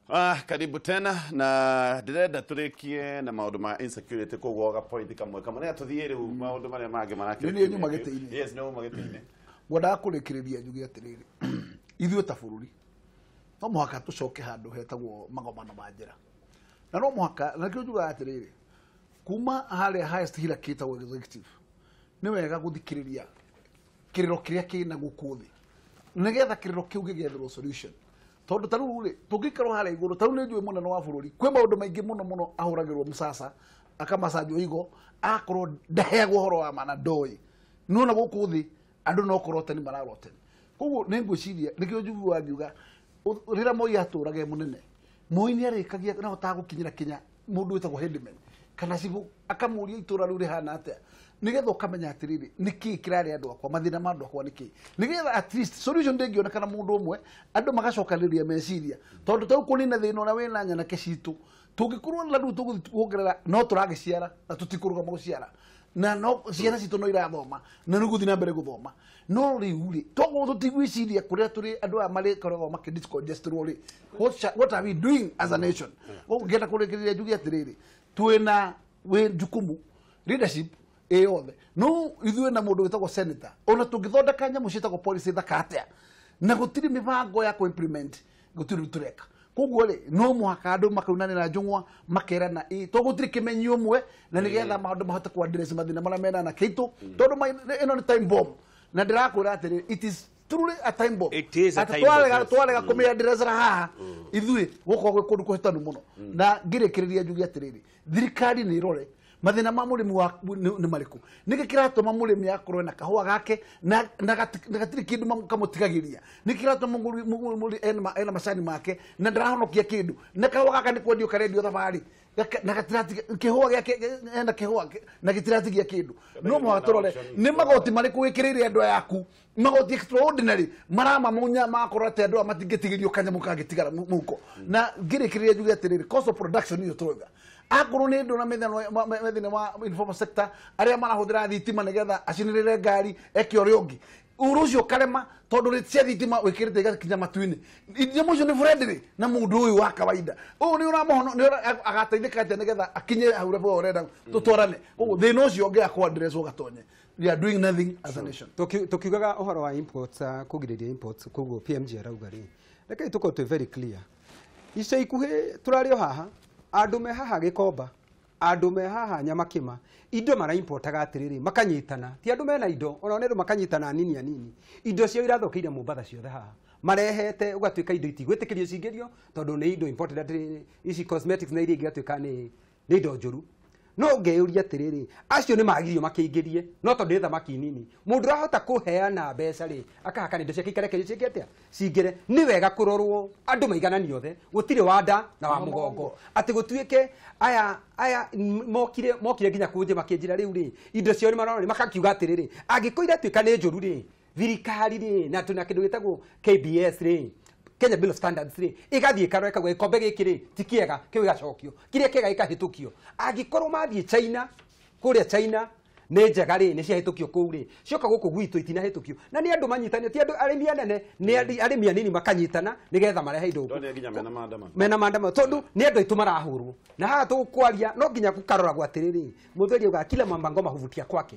Ah, karibu tena na ndĩrenda tũrĩkie na maũndũ ma insecurity, koguo ga point kamwe kamwe nĩ tũthiĩ rĩu maũndũ marĩa mangĩ marakĩrĩ. Nĩ niĩ nyuma gĩtĩ-inĩ. Yes, nĩ uma gĩtĩ-inĩ. Ngwendaga kũrĩkĩrĩria njuge atĩrĩrĩ, ithuĩ ta bũrũri no mũhaka tũcoke handũ hetagwo magomano ma njĩra, na no mũhaka na nĩkĩo njugaga atĩrĩrĩ, kuma harĩa highest hierarchy ĩtagwo executive, nĩ wega gũthikĩrĩria kĩrĩro kĩrĩa kĩna gũkũ thĩ, nĩgetha kĩrĩro kĩu gĩgetherwo solution. Tondũ ta rĩu rĩ, tũngĩikarwo harĩa igũrũ, ta rĩu nĩ njũĩ mũnene wa bũrũri kwĩ maũndũ maingĩ mũno mũno ahũragĩrwo mũcaca, akamacanjwo igo, agakorwo ndaheagwo ũhoro wa ma na ndoĩ. Nĩwona gũkũ thĩ andũ no kũroteni mararoteni. Koguo nĩ ngwĩciria nĩkĩo njiguaga ngiuga rĩrĩa Moi atũraga e mũnene, Moi nĩ arĩkagia na ahotaga gũkinyĩra kinya mũndũ wĩtagwo headman kana cibũ, akamũria itũra rĩu rĩhana atĩa, nĩgetha ũkamenya atĩrĩrĩ, nĩkĩĩ kĩrarĩa andũ akwa, mathĩna ma andũ akwa nĩkĩĩ, nĩgetha at least solution ndĩngĩonekana mũndũ ũmwe, andũ magacokanĩrĩria meciria. Tondũ ta rĩu kũnina thĩna ũrĩa wĩna nyanake citũ, tũngĩkorwo na rĩu tũgũthiĩ kuongerera no tũragĩciara na tũtikũrũgama gũciara, na no ciana citũ no irathoma na nĩ gũthiĩ na mbere gũthoma. No rĩu rĩ, toguo tũtigwĩciria kũrĩa tũrĩ andũ aya marĩkoragwo makĩdiscongestirwo rĩ, what are we doing as a nation? Koguo ngĩenda kũrĩkĩrĩria njuge atĩrĩrĩ, twĩna wĩ jukumu leadership ĩ yothe, no ithuĩ na mũndũ wĩtagwo senator, ona tũngĩthondeka nyamũ ciĩtagwo policy thaka atĩa na gũtirĩ mĩbango ya kũ-implement, gũtirĩ tũreka. Koguo rĩ, no mũhaka andũ makaunanĩra njũng'wa makerana ĩ, to gũtirĩ kĩmenyi ũmwe, na nĩgetha maũndũ mahote kũ address mathĩna marĩa mena na kĩitũ, tondũ ĩno nĩ time bomb, na ndĩrakwĩra atĩrĩ, it is truly a time bomb. It is a Atĩ time bomb, yes. twarega kũmĩaddressera haha ithuĩ gũkorwo gwĩ kũndũ kũhĩtanu mũno. Na ngĩrĩkĩrĩria njuge atĩrĩrĩ, thirikari nĩ ĩrore mathĩna ma mũrĩmi wa nĩ marĩkũ, nĩkĩ kĩratũma mũrĩmi akorwo na kahũa gake na gatirĩ kĩndũ kamũtigagĩria, nĩkĩ kĩratũma mũgũri ena macani make na ndarahonokia kĩndũ, na kahũa gaka nĩ kwendio karendio thabarĩ, na gatiratigia kĩhũa gĩake, ena kĩhũa na gĩtiratigia kĩndũ. No mũhaka tũrore nĩ magoti marĩkũ wĩkĩrĩire andũ aya aku, magoti extraordinary maramamunya, magakorwo atĩ andũ aya matingĩtigĩrio kanyamũ kangĩtigara mũhuko. Na ngĩrĩkĩrĩria njuge atĩrĩrĩ, cost of production iyo tũrauga, akorwo nĩ ndũ na mĩthenya wa informal sector arĩa marahũthĩra thitima nĩgetha acinĩrĩre ngari eke ũrĩa ũngĩ, ũru ũcio ũkarema tondũ rate cia thitima wĩkĩrĩte igakinya matu-inĩ. Nyamũ ũcio nĩ friendly na mũndũ ũyũ wa kawaida, ũyũ nĩ ũramũhono nĩ agateithĩka atĩa nĩgetha akinye hau level ũrenda tũtwarane. Koguo thĩna ũcio ũngĩaga kũ address ũgatonye, we are doing nothing as a nation. Tukiugaga ũhoro wa imports, kũgirĩrĩria imports, koguo PMG arauga rĩ, rekei tũkorwo twĩ very clear. Ica ikuhĩ tũrarĩ o haha, andũ me haha Gĩkomba, andũ me haha Nyamakĩma, indo maraimportaga atĩrĩrĩ, makanyitana, ti andũ mena indo, ona nĩ andũ makanyitana anini anini, indo ciao irathũkĩire Mombatha ciothe haha marehete, ũgatuĩka indo itigwĩtĩkĩrio cingĩrio tondũ nĩ indo imported, atĩrĩrĩ, ici cosmetics na iria ingĩ igatuĩka nĩ indo njũru. No ngeyũria atĩrĩrĩ, acio nĩ magirio makĩingĩrie, no tondũ nĩ thamaki nini, mũndũ ũrahota kũheana mbeca rĩ, akahakana indo ciake ikarekererio ciĩke atĩa, cingĩre. Nĩ wega kũrorwo andũ maiganani othe, gũtirĩ wa nda na wa mũgongo, atĩ gũtuĩke aya mokire nginya kũnjĩ makĩnjĩra rĩu rĩ, indo ciao nĩ marora, makakiuga atĩrĩrĩ, angĩkorwo iratuĩka nĩ njũru rĩ, thirikari rĩ, na tũna kĩndũ gĩtagwo KBS rĩ, Kenya Bill of Standards rĩ, ĩgathiĩ ĩkarora ĩkauga gĩkombe gĩkĩ rĩ ti kĩega, kĩu gĩgacokio, kĩrĩa kĩega gĩkahĩtũkio. Angĩkorwo mathiĩ China, kũrĩa China nĩ njega rĩ, nĩ ciahĩtũkio kũu rĩ, cioka gũkũ gwitũ itinahĩtũkio. Na nĩ andũ manyitanĩte, ti andũ arĩmi anene, nĩ arĩmi anini makanyitana nĩgetha marehe indo gũkũ. Ndonire nginya mena maandamano. Mena maandamano, tondũ nĩ andũ aitũ marahũrwo. Na haha tũkwaria no nginya gũkaroragwo atĩrĩrĩ, mũthuri augaga kila mwamba ngoma huvutia kwake.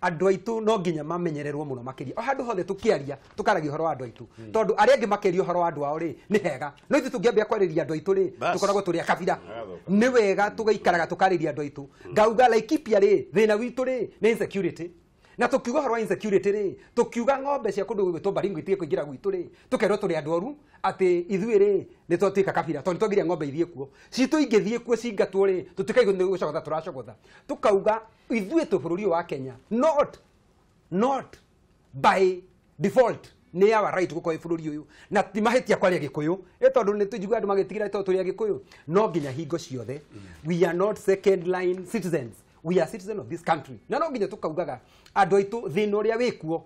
Andũ aitũ no nginya mamenyererwo mũno makĩria. O handũ hothe tũkĩaria, tũkaragia ũhoro wa andũ aitũ. Tondũ arĩa angĩ makĩria ũhoro wa andũ ao rĩ, nĩ hega. No ithuĩ tũngĩambia kwarĩria andũ aitũ rĩ, Bas. tũkoragwo tũrĩ a kabira. Magathũka. Nĩ wega tũgaikaraga tũkarĩria andũ aitũ. Ngauga Laikipia rĩ, thĩna witũ rĩ, nĩ insecurity. Na tũkiuga ũhoro wa insecurity rĩ, tũkiuga ng'ombe cia kũndũ gwĩtwo Baringo itige kũingĩra gwitũ rĩ, tũkerwo tũrĩ andũ oru, atĩ ithuĩ rĩ, nĩ twatuĩka kabira, tondũ nĩ twagiria ng'ombe ithiĩ kuo. Citũ ingĩthiĩ kuo cingatwo rĩ, tũtuĩke nĩ gũcogotha tũracogotha. Tũkauga ithuĩ twĩ bũrũri ũyũ wa Kenya, not by default nĩ our right gũkorwo bũrũri ũyũ, na ti mahĩtia kwaria Gĩkũyũ, ĩ tondũ nĩ tũnjiguaga andũ magĩtigĩra tondũ tũrĩ Agĩkũyũ. No nginya hingo ciothe, we are not second line citizens, we are citizens of this country. Na no nginya tũkaugaga andũ aitũ thĩna ũrĩa wĩkuo.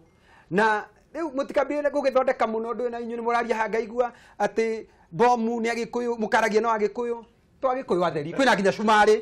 Na rĩu mũtikambĩrĩrie gũgĩthondeka mũno ũndũ na inyuĩ nĩ mũraria haha ngaigua atĩ bomu nĩ Agĩkũyũ, mũkaragia no Agĩkũyũ. Twagĩkũyũ atheri kwĩna nginya cumarĩ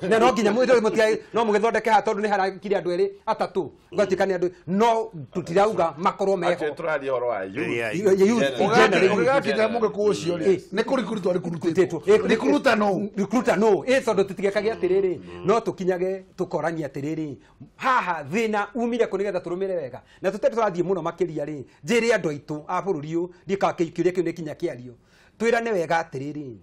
na no nginya mũtia no mũgĩthondeke haha tondũ nĩ harakire andũ erĩ atatũ gũgatuĩka nĩ andũ no tũtirauga makorwo meho. Tũraria ũhoro wa youth. Ũgĩgakinya mũgĩkũyũ ũcio rĩ nĩ kũrikuruta rĩkurutĩtwo rikuruta no rikuruta no ĩ tondũ tũtigekage atĩrĩrĩ no tũkinyage tũkoranie atĩrĩrĩ haha thĩna umire kũ nĩgetha tũrũmĩre wega na tũtarĩ tũrathiĩ mũno makĩria rĩ njĩre andũ aitũ a bũrũri ũyũ ndikaga kĩũria kĩu nĩ kinya kĩario twĩrane wega atĩrĩrĩ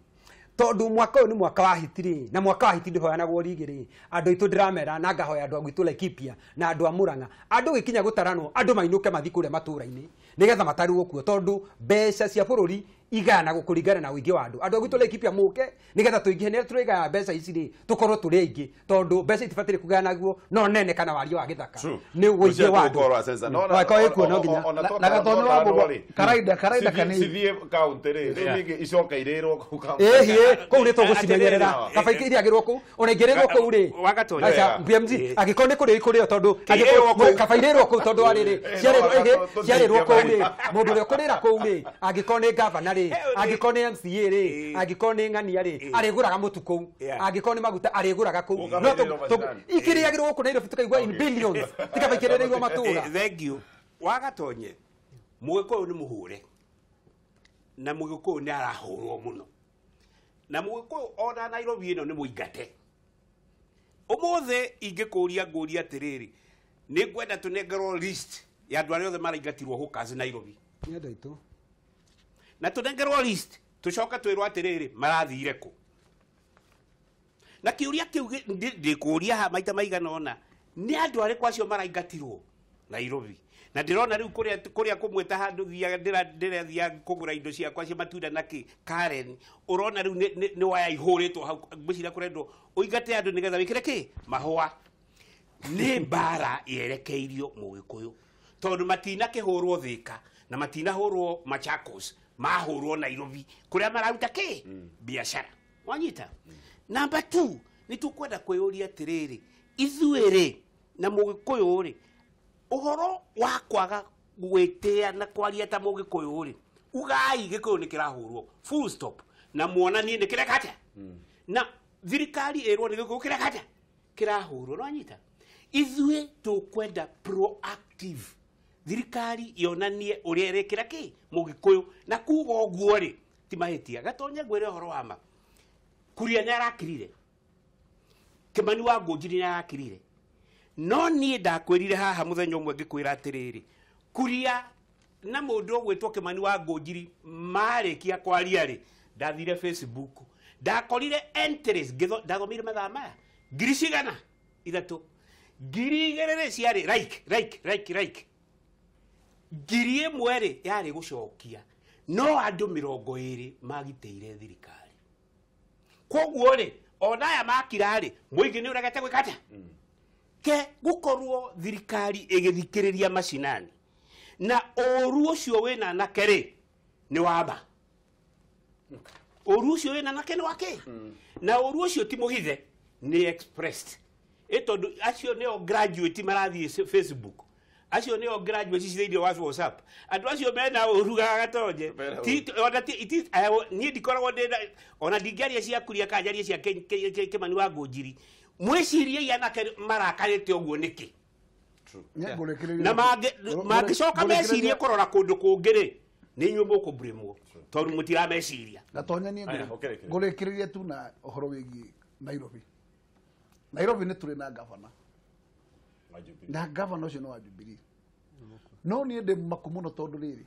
tondu mwaka ũyũ nĩ mwaka wa hiti rĩ na mwaka wa hiti ndũhoyanagwo rigi rĩ andũ aitũ ndĩramera na ngahoya andũ a gwitũ Laikipia na andũ a Murang'a andũ gĩkinya gũtaranwo andũ mainũke mathiĩ kũrĩa matũũra-inĩ nĩgetha matarwo kuo tondu mbeca cia bũrũri igayanagwo kũringana na ũingĩ wa andũ andũ a gwitũ Laikipia mũke nĩgetha tũingĩhe nĩ tũrĩgaya mbeca ici rĩ tũkorwo tũrĩ aingĩ tondu mbeca itibataire kũgayanagwo no nene kana waria wa gĩthaka nĩ ũingĩ wa andũ wakorwo ĩkuo no nginya na Gatonyo wa Mbũgua karaida kanini cithiĩ kaunti rĩ rĩu ningĩ icoke irĩrwo kũu kaunti ĩhĩ kũu nĩ tũgũcimenyerera kaba iriagĩrwo kũu ona ingĩrĩrwo kũu rĩ aca BMG angĩkorwo nĩ kũrĩo ikũrĩo tondũ kaba irĩrwo kũu tondũ wa rĩrĩ ciarĩrwo kũu rĩ mũndũ ũrĩa ũkũrĩra kũu rĩ angĩkorwo nĩ gavana rĩ angĩkorwo nĩ MCA rĩ angĩkorwo nĩ ng'ania rĩ arĩgũraga mũtu kũu angĩkorwo nĩ maguta arĩgũraga kũu no ikĩrĩagĩrwo gũkũ Nairobi tũkaigua in billions tikaba ikĩrĩrĩirwo matũũra. Thank you. Wagatonye mũgĩkũyũ nĩ mũhũre na mũgĩkũyũ nĩ arahũrwo mũno na mũgĩkũyũ ona Nairobi ĩno nĩ mũingate. Ũmũthĩ ingĩkũria ngũria atĩrĩrĩ nĩ ngwenda tũnengerwo list ya andũ arĩa othe maraingatirwo hawkers Nairobi nĩ andũ aitũ na tũnengerwo list tũcoke twĩrwo atĩrĩrĩ marathire kũ na kĩũria kĩu ndĩkũria haha maita maigana ũna nĩ andũ arĩkũ acio maraingatirwo Nairobi na ndĩrona rĩu kũrĩa kũmwe ta handũ ndĩrathiaga kũgũra indo ciakwa cia matunda na kĩ Karen ũrona rĩu nĩ waya ihũrĩtwo hau ngwĩciria kũrendwo ũingate andũ nĩgetha wĩkĩre kĩ mahũa. Nĩ mbara yerekeirio mũgĩkũyũ tondũ matinakĩhũrwo Thĩka na matinahũrwo Machakos mahũrwo Nairobi kũrĩa mararuta kĩ biacara wanyita. Number 2 nĩ tũkwenda kwĩyũria atĩrĩrĩ ithuĩ rĩ na mũgĩkũyũ rĩ ũhoro wa kwaga gwĩtĩa na kwaria ta mũgĩkũyũ rĩ ugai gĩkũyũ nĩ kĩrahũrwo full stop na muonanie nĩ kĩreka atĩa na thirikari ĩrwo nĩ gĩkũyũ kĩreka atĩa kĩrahũrwo nĩwanyita. Ithuĩ tũkwenda proactive thirikari yonanie ũrĩa ĩrekĩra kĩ mũgĩkũyũ na kuga ũguo rĩ ti mahĩtia. Gatonye ngwĩre ũhoro wa ma Kuria nĩ arakirire Kĩmani wa Ngũnjiri nĩ arakirire no niĩ ndakwĩrire haha mũthenya ũmwe ngĩkwĩra atĩrĩrĩ Kuria na mũndũ ũgwĩtwo Kĩmani wa Ngũnjiri marĩkia kwaria rĩ ndathire Facebook ndakorire entries ndathomire mathaa maya ngiri cigana ithatũ ngiri igĩrĩ rĩ ciarĩ like like like like ngiri ĩmwe rĩ yarĩ gũcokia no andũ 20 magitĩire thirikari koguo rĩ ona aya makira rĩ mũingĩ nĩ ũregete gwĩka atĩa ke gukorwo thirikari ĩgĩthikĩrĩria macinani na ũru ũcio wĩna anake rĩ nĩ wama ũru ũcio wĩna anake nĩ wake na ũru ũcio ti mũhithe nĩ expressed ĩ tondũ acio nĩo graduate marathiĩ Facebook acio nĩo graduate thĩinĩ wa WhatsApp andũ acio mena ũru Gatonye niĩ ndikoragwo ndĩna ona ndingĩaria cia Kuria kana njarie cia Kĩmani wa Ngũnjiri mwĩcirie anake marakarĩte ũguo nĩkĩ na mangĩcoka mecirie kũrora kũndũ kũngĩ rĩ nĩ inyuĩ mũkũmburĩmwo tondũ mũtirameciria. Gatonye niĩ ngũrĩkĩrĩria tu na ũhoro wĩgiĩ Nairobi. Nairobi nĩ tũrĩ na gavana na gavana ũcio nĩ wa Jubilee no niĩ ndĩ maku mũno tondũ rĩrĩ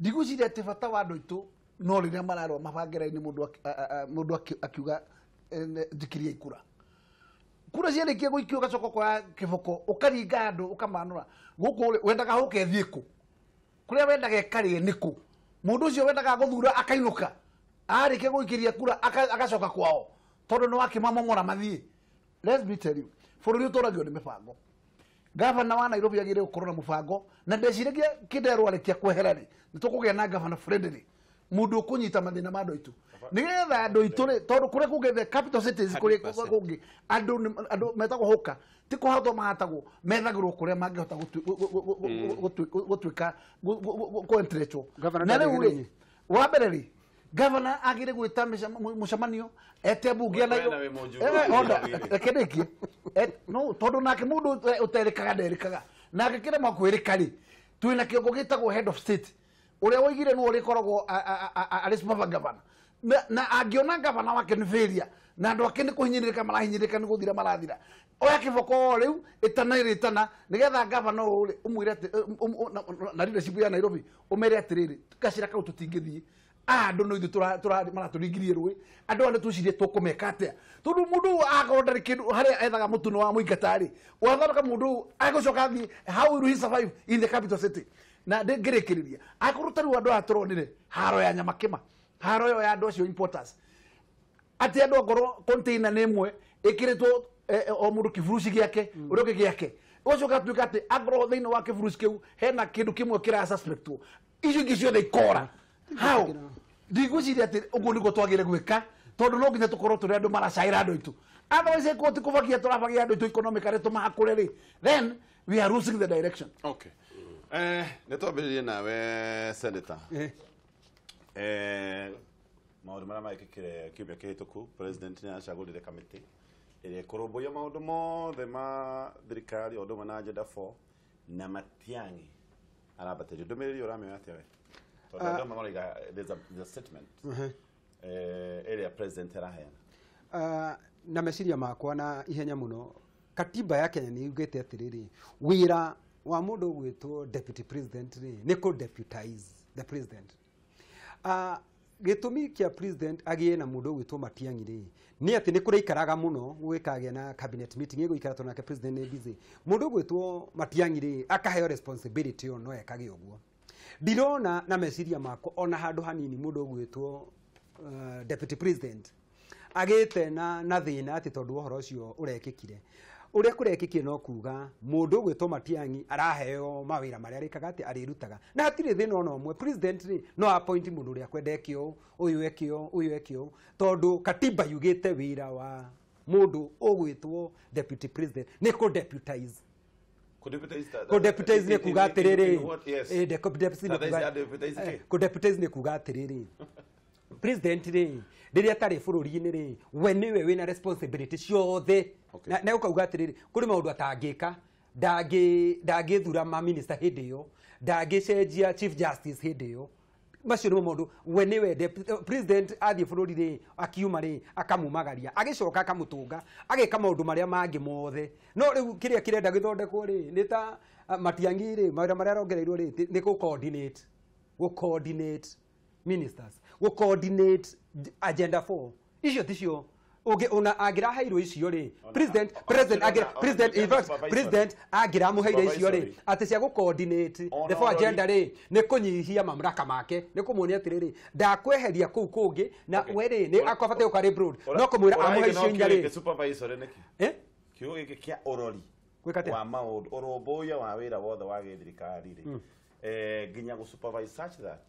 ndigwĩciria atĩ bata wa andũ aitũ no rĩrĩa mararũa mabangĩra-inĩ mũndũ akiuga njikĩriai kura kura ciarĩkia gũikio ũgacoka ũkoya kĩboko ũkaringa andũ ũkamanũra gũkũ wendaga hũke ĩthiĩ kũ kũrĩa wendaga ĩkarĩe nĩ kũ mũndũ ũcio wendaga gũthura akainũka arĩkia gũikĩria kura agacoka kwao tondũ nĩ wakĩmamomora mathiĩ. Let me tell you bũrũri ũtũragio nĩ mĩbango. Gavana wa Nairobi agĩrĩire gũkorwo na mũbango na ndeciragia kĩnderwo arĩkia kwehera rĩ nĩ tũkũgĩa na gavana friendly mũndũ ũkũnyita mathĩna ma andũ aitũ nĩgetha andũ aitũ rĩ tondũ kũrĩa kũngĩ the capital cities kũrĩa kũngĩ andũ metagwo hũka ti kũhatwo mahatagwo methagĩrwo kũrĩa mangĩhota gũtuĩka kũentrechwo na rĩu rĩ wa mbere rĩ Governor agire gwita mucemanio ete mbunge na reke ndikie no tondu nake mundu uterikaga nderikaga nake kirema kwirika ri twina kiongo gitagwo head of state uria woigire no urikoragwo ari supervisor governor na angiona governor wake ni failure na andu ake ni kuhinyirika marahinyirika ni guthira marathira oya kiboko riu itana iritana nigetha governor uri umwire ati na leadership ya Nairobi umere atiriri gacira kau tutingithie andu no ithu tura maraturingirie rui andu ane tucirie tukumeka atia tondu mundu akorwo ndari kindu haria ethaga mutuno wa muingata ri wathondeka mundu agucoka athie how will he survive in the capital city na ndingirikiriria akorwo tariu andu aya turonire haro ya Nyamakima haro yo ya andu acio importers ati andu akorwo container ni imwe ikiritwo o mundu kiburuci giake uria ungi giake ucoka tuika ati akorwo thiini wa kiburuci kiu hena kindu kimwe kira suspectwo icio ingi ciothe ikora how ndigwiciria ati uguo niguo twagire gwika tondu no nginya tukorwo turi andu maracaira andu aitu otherwise ko tikubagia turabagia andu aitu economically tumahakure ri then we are losing the direction. Okay, nĩ twambĩrĩrie nawe senator. Maũndũ marĩa mekĩkire kiumia kĩhĩtũku president nĩ acagũrire kamĩtĩ ĩrĩa ĩkũrũmbũiya maũndũ mothe ma thirikari o ũndũ ũmwe na agenda 4 na Matiang'i arambatĩrio. Ndũmĩrĩri ũramĩoya atĩa we? There's a statement ĩrĩa president araheana na meciria makwa na ihenya mũno. Katiba ya Kenya nĩ yugĩte atĩrĩrĩ, wĩra wa mũndũ ũgwĩtwo deputy president rĩ nĩ kũ deputize the president. Gĩtũmi kĩa president agĩe na mũndũ ũgwĩtwo Matiang'i rĩ nĩ atĩ nĩ kũraikaraga mũno gũgĩkagĩa na cabinet meeting ĩgũikara tondũ nake president nĩ busy. Mũndũ ũgwĩtwo Matiang'i rĩ akaheo responsibility ĩyo no ekage ũguo. Ndirona na meciria makwa ona handũ hanini mũndũ ũgwĩtwo deputy president agĩte na thĩna atĩ tondũ ũhoro ũcio ũrekĩkire. Ũrĩa kũrekĩkire no kuga mũndũ ũgwĩtwo Matiang'i araheo mawĩra marĩa arĩkaga atĩ arĩrutaga na hatirĩ thĩna ona ũmwe. President rĩ no appoint mũndũ ũrĩa akwenda eke ũũ, ũyũ eke ũũ, ũyũ eke ũũ, tondũ katiba yugĩte wĩra wa mũndũ ũgwĩtwo deputy president nĩ kũ deputize. Kũ-deputize nĩ kuga atĩrĩrĩ, kũ-deputize nĩ kuga atĩrĩrĩ, president rĩ rĩrĩa atarĩ bũrũri-inĩ rĩ we nĩwe wĩna responsibility ciothe. Na ũkauga atĩrĩrĩ kũrĩ maũndũ atangĩka, ndangĩthura ma minister hĩndĩ ĩyo, ndangĩcenjia chief justice hĩndĩ ĩyo, macio nĩmo maũndũ we nĩwe president athiĩ bũrũri rĩ akiuma rĩ akamumagaria agĩcoka akamũtũnga agĩka maũndũ marĩa mangĩ mothe. No rĩu kĩrĩa kĩrenda gĩthondekwo rĩ nĩ ta Matiang'i rĩ mawĩra marĩa arongereirwo rĩ nĩ gũ coordinate ministers, gũ coordinate agenda 4. Icio ticio ona angĩraheirwo icio rĩ president president angĩramũheire icio rĩ atĩ cia gũ coordinate the four agenda rĩ nĩ kũnyihia mamlaka make, nĩ kũmuonia atĩrĩrĩ ndakweheria kũu kũngĩ na we rĩ nĩ akwabataire gũka rĩ broad no kũmwĩra amũhe icio inya rĩ supervisory nĩkĩ kiugo gĩkĩ kĩa ũrori wa maũndũ ũrũmbũiya wa wĩra wothe wa gĩthirikari rĩ nginya gũ supervise such that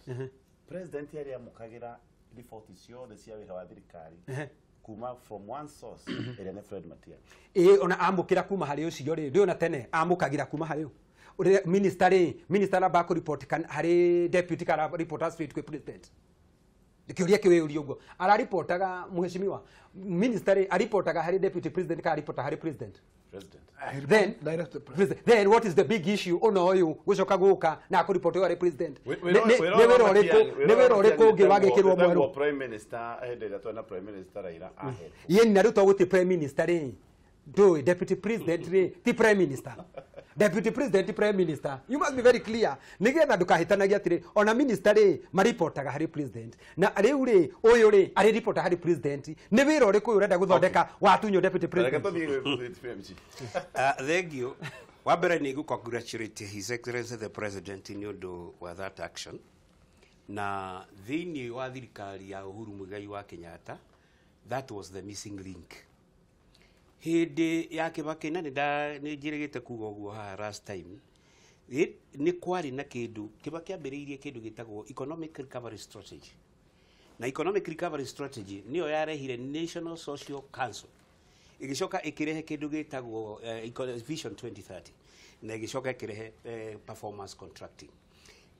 president arĩa amũkagĩra riboti ciothe cia wĩra wa thirikari kuma from one source ĩrĩa nĩ Fred Matiang'i. Ĩĩ ona amũkĩra kuma harĩ ũcio rĩ ndĩ ona tene amũkagĩra kuma harĩ ũ minister rĩ minister aramba kũ report harĩ deputy kana report straight kwĩ president. Kĩũria kĩu ũria ũguo araripotaga mheshimiwa minister rĩ aripotaga harĩ deputy president kana aripota harĩ president? Then direct president. Then what is the big issue ona ũyũ gũcoka gũka na kũripoti harĩ president? Nĩ wĩra ũrĩkũ ũngĩ wagĩkĩrwo mwerũ? Prime minister hĩndĩ ĩrĩa twena prime minister Raila ahetwo yeni na rĩu togũtĩ prime minister rĩ ndũĩ deputy president rĩ ti prime minister. Deputy president prime minister, you must be very clear nigetha ndukahitanagia atĩrĩ ona minister rĩ maripotaga harĩ president na rĩu rĩ ũyũ rĩ arĩripota harĩ president. Nĩ wĩra ũrĩkũ ũyũ ũrenda gũthondeka watunywo deputy president? Thank you. Wa mbere nĩ gũ-congratulate His Excellency the President nĩ ũndũ wa that action na thĩinĩ wa thirikari ya Uhuru Muigai wa Kenyatta that was the missing link. Hĩndĩ ya Kibaki na nĩ njĩrĩgĩte kuga ũguo haha last time nĩ kwarĩ na kĩndũ Kibaki ambĩrĩirie kĩndũ gĩtagwo economic recovery strategy na economic recovery strategy nĩyo yarehire National Social Council ĩgĩcoka ĩkĩrehe kĩndũ gĩtagwo Vision 2030 na ĩgĩcoka ĩkĩrehe performance contracting.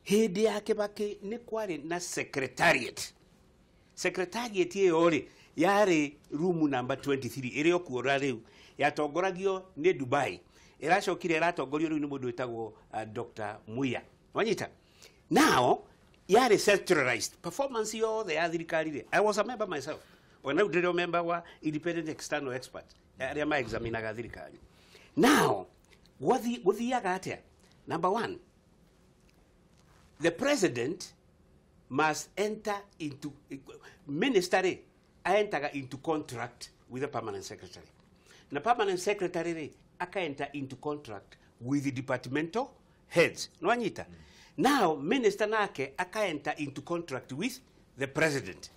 Hĩndĩ ya Kibaki nĩ kwarĩ na secretariat Secretariat ĩyo rĩ yarĩ room number 23 ĩrĩa ũkuona rĩu yatongoragio nĩ Dubai, ĩracokire ĩratongorio rĩu nĩ mũndũ wĩtagwo Dr. Muya. Wanyita? Now yarĩ centralized performance yothe ya thirikari rĩ, I was a member myself, ona rĩu ndĩrĩ o member wa independent external expert arĩa maexaminaga thirikari. Now gũthiaga atĩa? Number one, the president must enter into minister enter into contract with the permanent secretary. Na permanent secretary rĩ aka enter into contract with the departmental heads. Nwanyita? Now minister nake aka enter into contract with the president.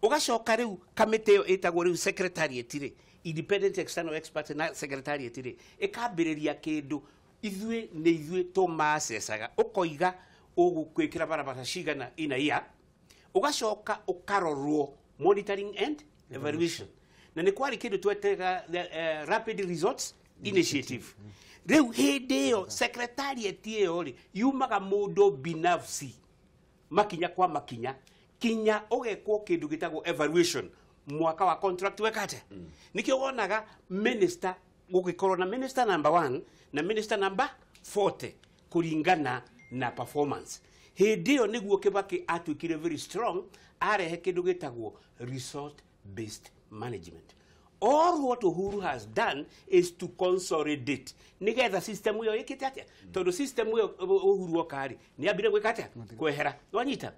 Ugacoka rĩu kamĩtĩ ĩyo ĩtagwo rĩu secretariat rĩ, independent external expert na secretariat rĩ, ĩkambĩrĩria kĩndũ ithuĩ nĩ ithuĩ tũmacecaga, ũkoiga ũgũkwĩkĩra barabara cigana ina ia, ũgacoka ũkarorwo monitoring and evaluation. Na nĩ kwarĩ kĩndũ twetega the rapid results initiative. Rĩu hĩndĩ ĩyo secretariat ĩyo rĩ yumaga mũndũ binafsi makinya kwa makinya kinya ũgekwo kĩndũ gĩtagwo evaluation mwaka wa contract wekate. Nikĩo wonaga minister gũgĩkorwo na minister number 1 na minister number 40 kũringana na performance. Hĩndĩ ĩyo nĩguo Kibaki atuĩkire very strong, arehe kĩndũ gĩtagwo result based management. All what Uhuru has done is to consolidate nigetha system ĩyo ĩkĩte atĩa, tondũ system ĩyo Uhuru oka rĩ nĩ ambire gwĩka atĩa, kwehera. Nwanyita?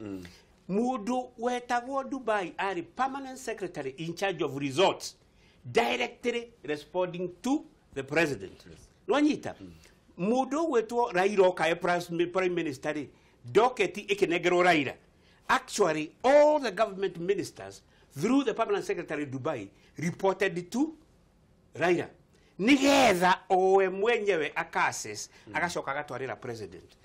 Mũndũ wetagwo Dubai arĩ permanent secretary in charge of results, directly responding to the president. Nwanyita? Mũndũ ũgwĩtwo Raila oka e prime minister rĩ, docket ĩkĩnengerwo Raila. Actually all the government ministers through the permanent secretary Dubai reported to Raila nigetha owe mwenyewe aka-assess, agacoka agatwarĩra president.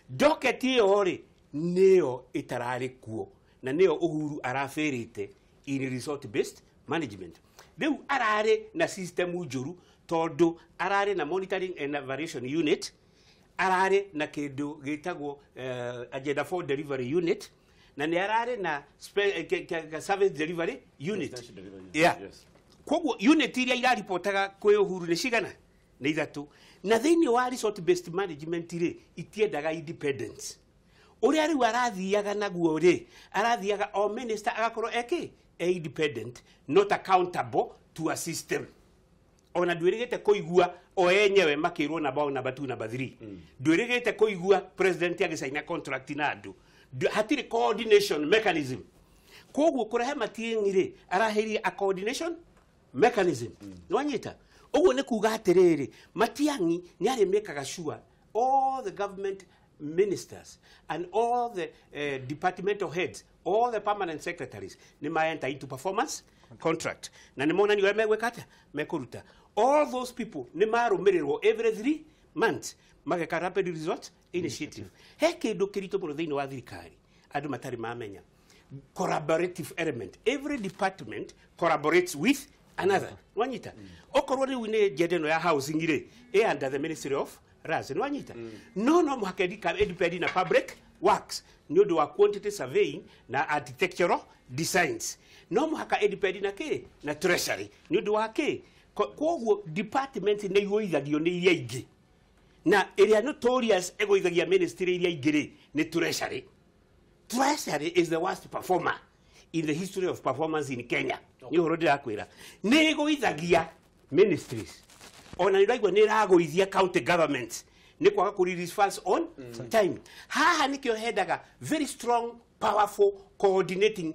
Docket ĩyo rĩ nĩyo ĩtararĩ kuo na nĩyo Uhuru arabĩrĩte in result based management. Rĩu ararĩ na system njũru tondũ ararĩ na monitoring and evaluation unit, ararĩ na kĩndũ gĩtagwo agenda for delivery unit, na nĩ ararĩ na service delivery unit. Yeah. Yes. Koguo unit iria iraripotaga kwĩ Uhuru nĩ cigana? Nĩ ithatũ. Na thĩinĩ wa result based management rĩ itiendaga independence. Ũrĩa rĩu arathiaga naguo rĩ, arathiaga o minister agakorwo eke e independent, not accountable to a system. Ona ndwĩrĩgĩte kũigua o enyewe makĩrwo namba 1, namba 2, namba 3. Ndwĩrĩgĩte kũigua president agĩcaina contract na andũ. Hatirĩ coordination mechanism. Koguo kũrehe Matiang'i rĩ araheria a coordination mechanism. Nĩwanyita? Ũguo nĩ kuga atĩrĩrĩ, Matiang'i nĩ arĩmĩkaga sure all the government ministers and all the departmental heads, all the permanent secretaries nĩ ma enter into performance contract. Na nĩ monanio ũrĩa megwĩka atĩa, mekũruta. All those people nĩ marũmĩrĩrwo every 3 months mageka rapid result initiative. He kĩndũ kĩritũ mũno thĩinĩ wa thirikari andũ matarĩ mamenya, collaborative element. Every department collaborates with another. Nwanyita? Okorwo rĩu nĩ agenda ĩno ya housing rĩ ĩ under the Ministry of Lands. Nwanyita? No mũhaka ĩdepend na public works nĩ ũndũ wa quantity surveying na architectural designs. No mũhaka ĩdepend na kĩ? Na treasury nĩ ũndũ wa kĩ? Koguo department nĩ igũithagio nĩ iria ingĩ, na ĩrĩa notorious ĩgũithagia ministry iria ingĩ rĩ nĩ treasury. Treasury is the worst performer in the history of performance in Kenya. Nĩ ũhoro ndĩrakwĩra, nĩ ĩgũithagia ministries, ona nĩ ũraigua nĩ ĩragũithia county governments nĩ kwaga kũ release funds on time. Haha nĩkĩo hendaga very strong powerful coordinating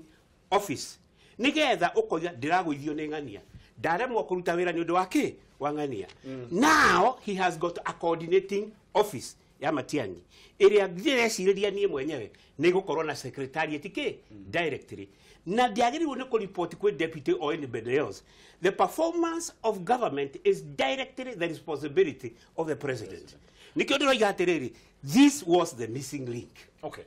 office, nĩgetha ũkoiga ndĩragũithio nĩ ng'ania, ndaremwo kũruta wĩra nĩ ũndũ wa kĩ? Wa ng'ania. Now he has got a coordinating office ya Matiang'i ĩrĩa ndĩrecirĩria niĩ mwenyewe nĩ gũkorwo na secretariat kĩ directly, na ndĩagĩrĩirwo nĩ kũripoti kwĩ deputy or anybody else. The performance of government is directly the responsibility of the president. Nĩkĩo ndĩroiga atĩrĩrĩ, this was the missing link. Okay.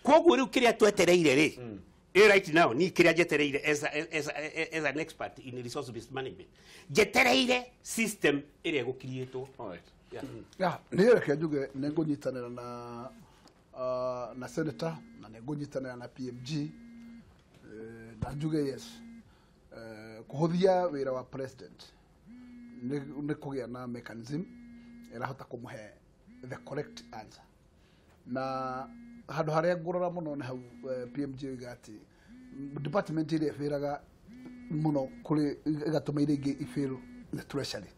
Koguo rĩu kĩrĩa twetereire rĩ, right now ni kĩrĩa njetereire as an expert in resource based management, njetereire system ĩrĩa ĩgũkiriĩtwo. All right. Yeah. Ya, nĩ reke njuge nĩ ngũnyitanĩra na senator na nĩ ngũnyitanĩra na PMG, Na njuge yes, kũhũthia wĩra wa president nĩ kũgĩa na mechanism ĩrahota kũmũhe the correct answer. Na handũ harĩa ngũrora mũno nĩ hau PMG oiga atĩ department ĩrĩa ĩbĩraga mũno kũrĩ ĩgatũma iria ingĩ ibĩrwo nĩ treasury.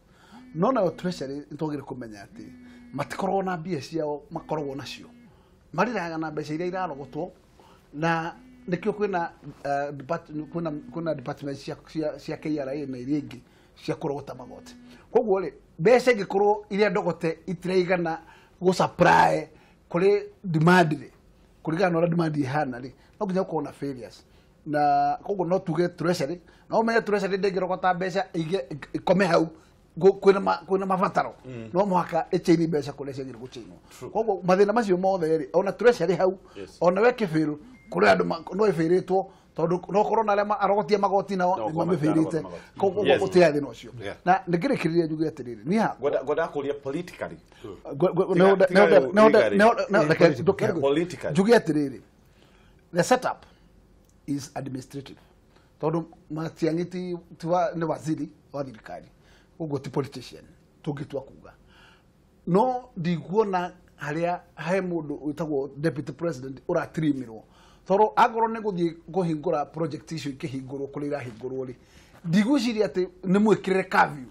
No nayo treasury nĩ twagĩrĩire kũmenya atĩ matikoragwo na mbia ciao, makoragwo nacio marĩraga na mbeca iria irarogotwo, na nĩkĩo kwĩna kwĩna department cia KRA na iria ingĩ cia kũrogota magoti. Koguo rĩ, mbeca ingĩkorwo iria ndogote itiraigana gũ supply kũrĩ demand rĩ, kũringana na ũrĩa demand ĩhana rĩ, no nginya gũkorwo na failures. Na koguo no tuge treasury, no ũmenye treasury ndĩngĩrogota mbeca ige ikome hau kwĩna mabataro, no mũhaka ĩchaini mbeca kũrĩa ciagĩrĩirwo gũchainwo. Koguo mathĩna macio mothe rĩ, ona treasury hau, ona we kĩbĩrũ kũrĩ andũ no ĩbĩrĩtwo, tondũ no korwo na arĩa arogotia magoti nao No, nĩ mamĩbĩrĩte. Koguo gũtirĩ thĩna ũcio. Na nĩngĩrĩkĩrĩria njuge atĩrĩrĩ, niĩ hakwa Ngwenda kũria politically. Politically. Njuge atĩrĩrĩ, the setup is administrative, tondũ Matiang'i nĩ waziri wa thirikari, ũguo ti politician tũngĩtua kuga. No ndikuona harĩa he mũndũ wĩtagwo deputy president ũratirimirwo, tondũ angorwo nĩ gũthiĩ kũhingũra project icio ikĩhingũrwo kũrĩa irahingũrwo rĩ, ndigwĩciria atĩ nĩ mwĩkĩrĩre curfew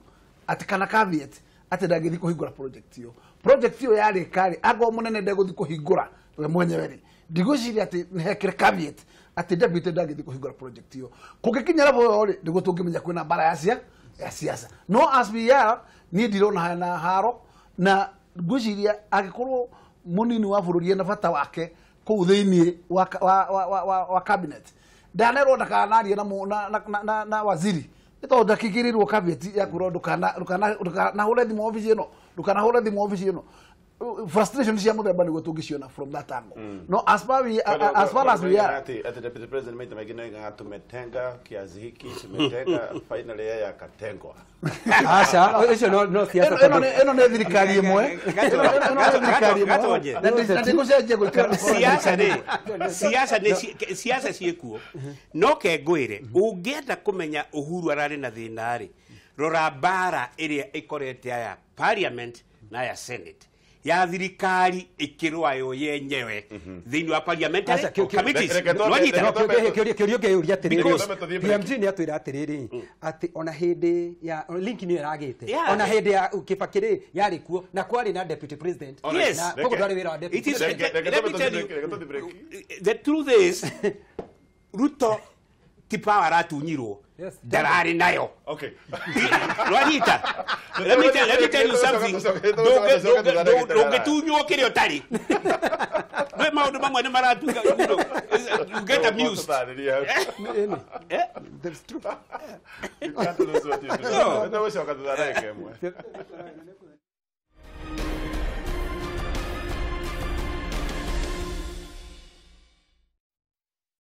atĩ kana caveat atĩ ndangĩthiĩ kũhingũra project ĩyo. Project ĩyo yarĩka rĩ, angorwo mũnene ndegũthiĩ kũhingũra we mwenyewe rĩ, ndigwĩciria atĩ nĩ hekĩre caveat atĩ deputy ndangĩthiĩ kũhingũra project ĩyo. Kũngĩkinya level ĩyo rĩ, nĩguo tũngĩmenya kwĩna mbara ya siasa. No as we are, niĩ ndirona hena haro, na ngwĩciria angĩkorwo mũnini wa bũrũri ena bata wake kũu thĩiniĩ wa cabinet, ndanerwo ndakanarie na waziri, nĩ tondũ ndakĩkĩrĩrwo caveat ya kwĩrwo ndũkanahũre thimũ obici ĩno, ndũkanahũre thimũ obici ĩno. Frustration cia mũthemba nĩguo tũngĩciona from that angle. No as far as we are, Ati deputy president maita maingĩ nĩ tumetenga kiasi hiki, tumetenga, finally yeye akatengwa. Aca, ũcio no siasa. Ĩno nĩ thirikari ĩmwe. Ĩno nĩ thirikari ĩmwe. Na ndĩgũcenjia gũikara. Siasa rĩ, siasa nĩ siasa ciĩkuo. No ke ngwĩre, ũngĩenda kũmenya Uhuru ararĩ na thĩna rĩ, rora mbara ĩrĩa ĩkorete aya parliament na ya senate ya thirikari ĩkĩrũa yo yenyewe thĩinĩ wa parliamentary committees. Kĩũria kĩũria atĩrĩrĩ, PMG nĩ atwĩra atĩrĩrĩ atĩ ona hĩndĩ ya link nĩ ĩragĩte, ona hĩndĩ ya Kibaki rĩ yarĩ kuo na kwarĩ na deputy president. Yes. Na koguo ndwarĩ wĩra wa deputy president. Let me tell you, the truth is Ruto ti power aratunyirwo, ndararĩ nayo. Okay. Rwanyita, let me tell you something. Ndũngĩtunywo kĩrĩa ũtarĩ. Ndũĩ maũndũ mamwe nĩ maratuga, you get amused. That's true. You can't lose what you do. No.